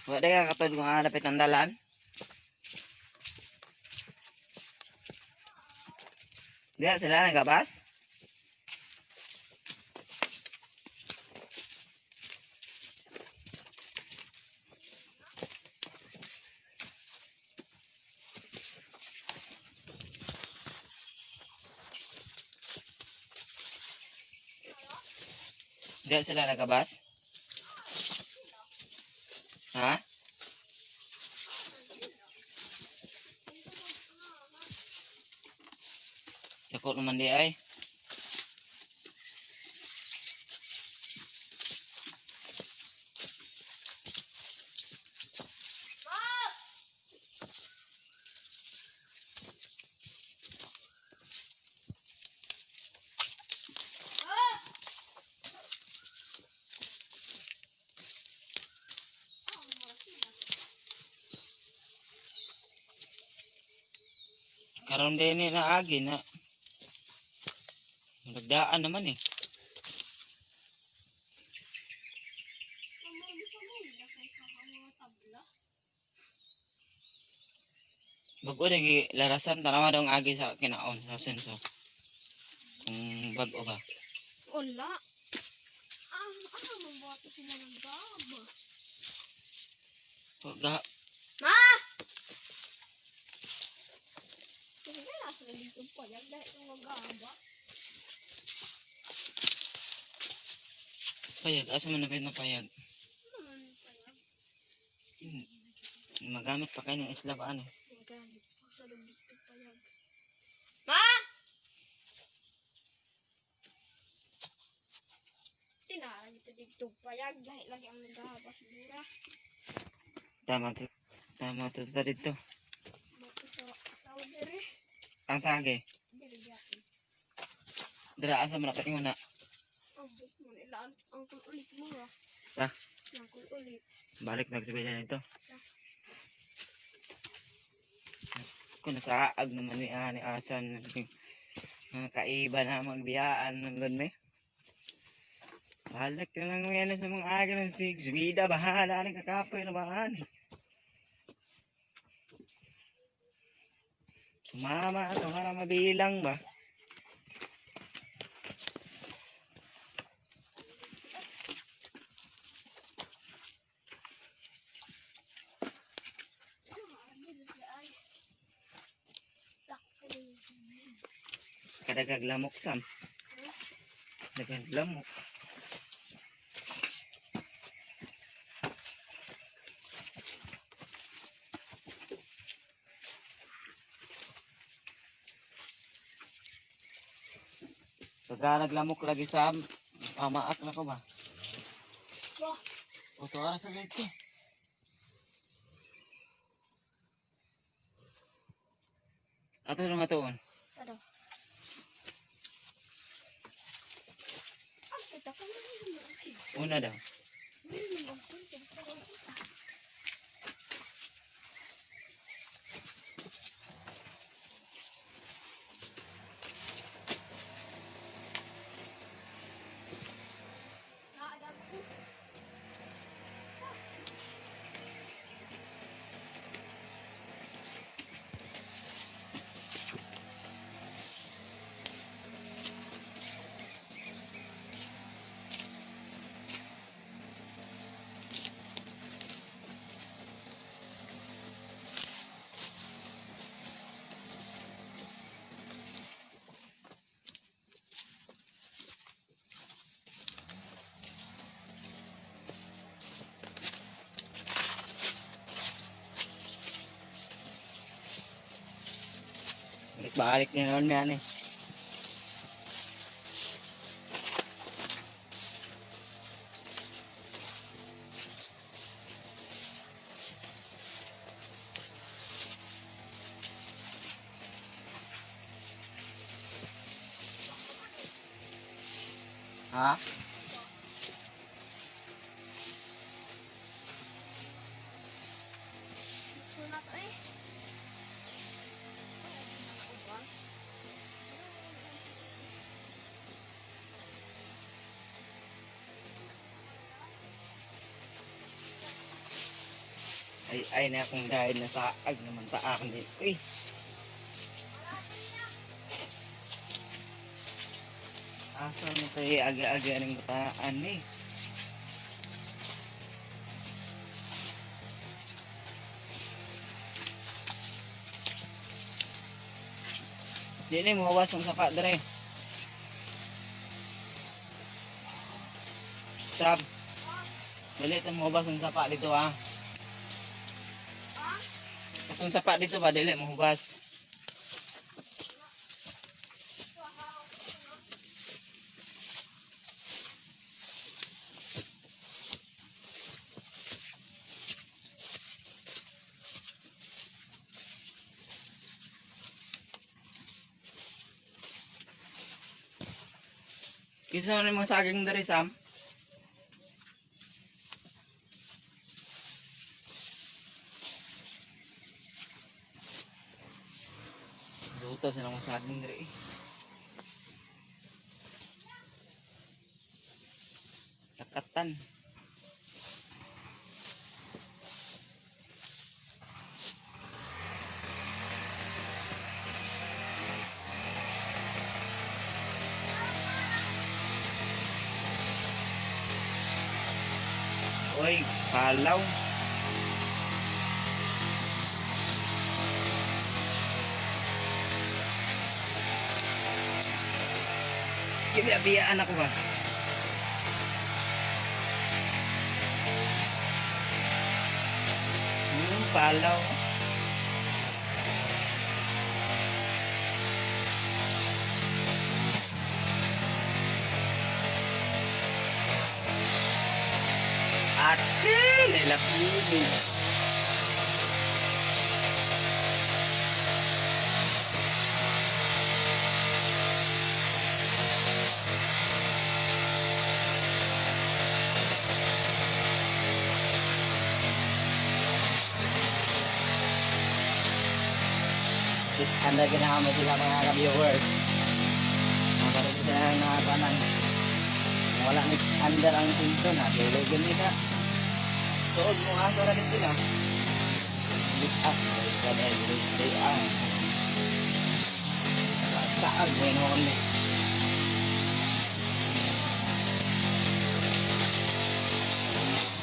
Wala ka katod kung hanapit ang dalan. Diya sila nagabas? Diya sila nagabas? Ha? Dako naman di ay. Karon din ni naagi na. Nagdaan naman eh. Bago lagi larasan, tanawa daw ang agi sa kinaon sa senso. Kung bago ba. Wala. Ah, mabuhat sila ng gaba. Ga, Ma! Sige na, nasa dito pa yan dahil yung gaba. Payag, asa man na payag? Ano man pa yan? Magamit pa kayo ng isla ba ano? Ang gamit pa sa dito pa yan. Ma! Tinara dito dito payag dahil lagi ang nagaba sigura. Tama to. Tama to ta dito. Bato sa tawag dere. Ang tage. Dere gyapon. Dira asa man na na. Ang buk mo nila ang angkol ulit mo ah. Ah. Angkol ulit. Balik nagsabay na nito. Kung nasa aag naman ni ani asan mga kaiba na magbiyaan ng ganun eh. Balik na lang yan sa mga aga ng six. Vida, bahala na kakapoy na bahan. Sumama ito para mabilang ba? Kadagag lamok sam. Daghang lamok. Pagka naglamok lagi sam, pamaak na ko ba? Wah. Oto ara sa dito. Ato na matuon. Ano? Ang kita ka Una daw. Balik-balik na naman yan eh. Ha? Sunat eh. Ay ay na akong dahil nasaag naman ta akin din. Uy. Asa mo tayo aga-aga ng bataan eh. Di na mo ang sapa dere. Sab. Dali ta mo ang sapa dito ah. Atong sapa dito ba dili mo hubas. Kinsa man mga saging diri, Sam? Luto sa mga saging diri eh. Lakatan. Oy, palaw. Kibiyaan ako ba? Palaw. Ate, nilapin. Anda ginama sila mga ka-viewers. Mga sila nakakanan. Wala ni under ang pinto na, dili ganita. Tuod mo asa ra din sila. Up, ah. Saag bueno kami.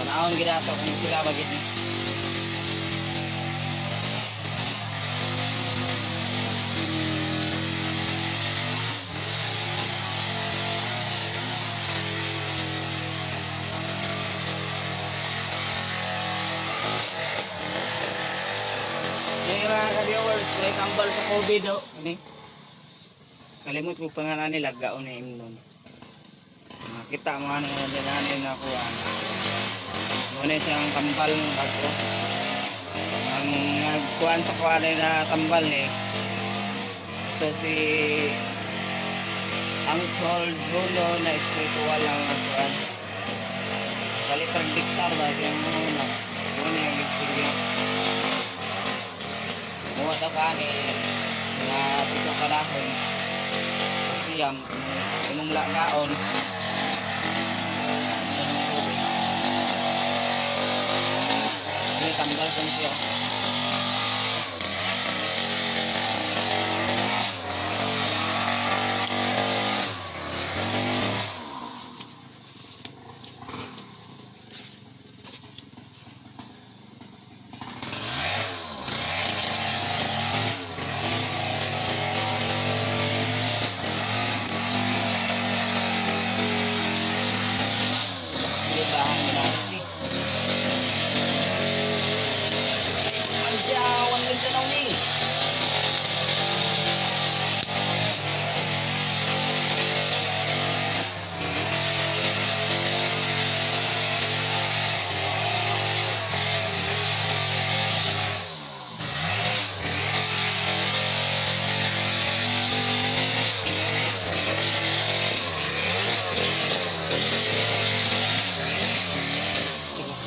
Panahon ginato kung sila bagit ni. Hey mga ka-viewers, may kambal sa COVID oh. Ano? Kalimot ko pangalan nila, gaon na imnon. Makita mo ano na nila na kuha. Muna siyang kambal ng bago. Ang nagkuhan sa kuha na tambal ni. Ito si Uncle Bruno na spiritual ang nagkuhan. Galit ang diktar ba? Kaya mo na. Muna yung experience. Kumuha daw ka ni mga pito kalahon. Siyam, imong lakaon. Ini tambal ko siya. Hindi ba ang ginagawa? Ang siya, 1 minute na ni.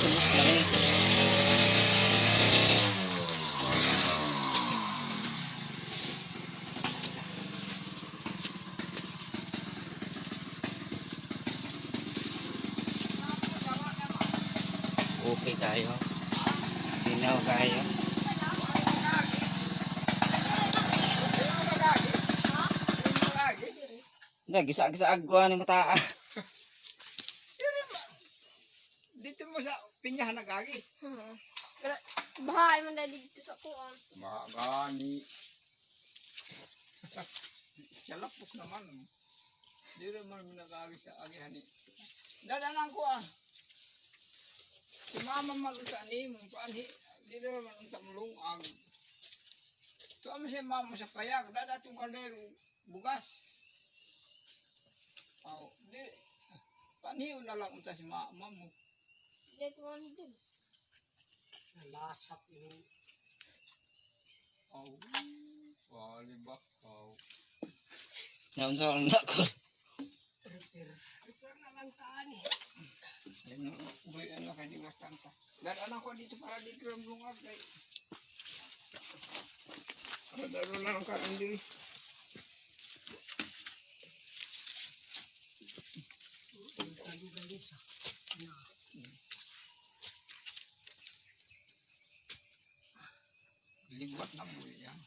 Sulok lang ni. Okay tayo. Linaw kayo. Hindi, gisa-gisa agwa ni mataa. Dito mo sa pinyahan nagagi. Pero bahay man dahil dito sa kuan. Magani. Kalapok naman. Di naman mo nagagi sa agihan ni. Dadanan ko ah. Si mama man sa ni mo paanhi. Di naman unta mulungag. Tuwa mo si mama sa payag. Dadatong kaldero bugas. Aw, di. Paanhi na lang unta si mama mo. Dito man din. Lasap ini. Aw, wali ba? Aw. Naunsa ang nako. Prepare. Prepare na lang taan eh. Ano, uy, ano kay di bastanta. Dadanan ko dito para dito lang lungag kay. Para dalo lang ka diri. Ang sa. Na. Ligwat na buhi yan.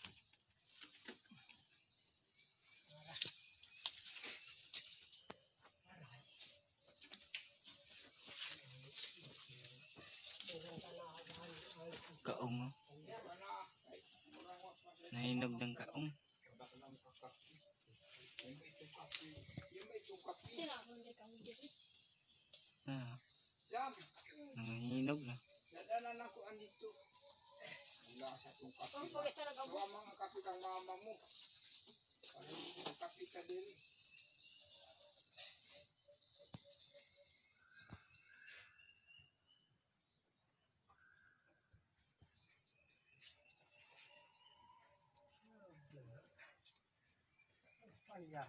Kaong oh. Nahinog ng kaong. Sila man dito kami dito. Ah, Jam, nangihinog na. dadanan ako andito. Wala sa itong kape. Ang pagit talaga Gawa mga kape kang mama mo. Ano yung kape ka diri? Paya.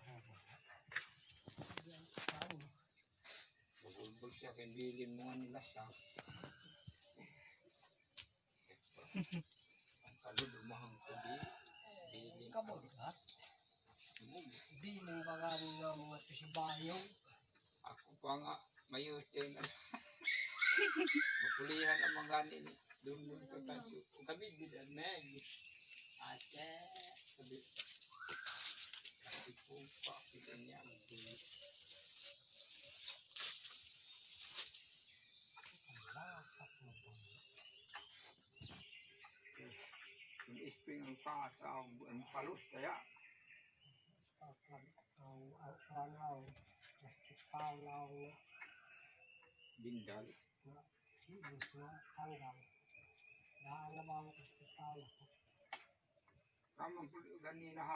Bagulbol siya kay bilin mo nga nila siya. Ang kalod, umahang ko di. Bilin. Kabot ha? Biling baga nga mga tusibayong. Ako pa nga, mayutin. Mapulihan ang mga gani ni. Doon doon ko tayo. Kami di na neg. Ate. Sabi. Kasi po pa, kita niya ang dulo. Lasap mo ba? Yung isping ang paa sa ang palus kaya. Ang ang ang plastic palaw na Bindal. na tanggal. Daan na ba ang plastic palaw? Kamang pulo ganina ha.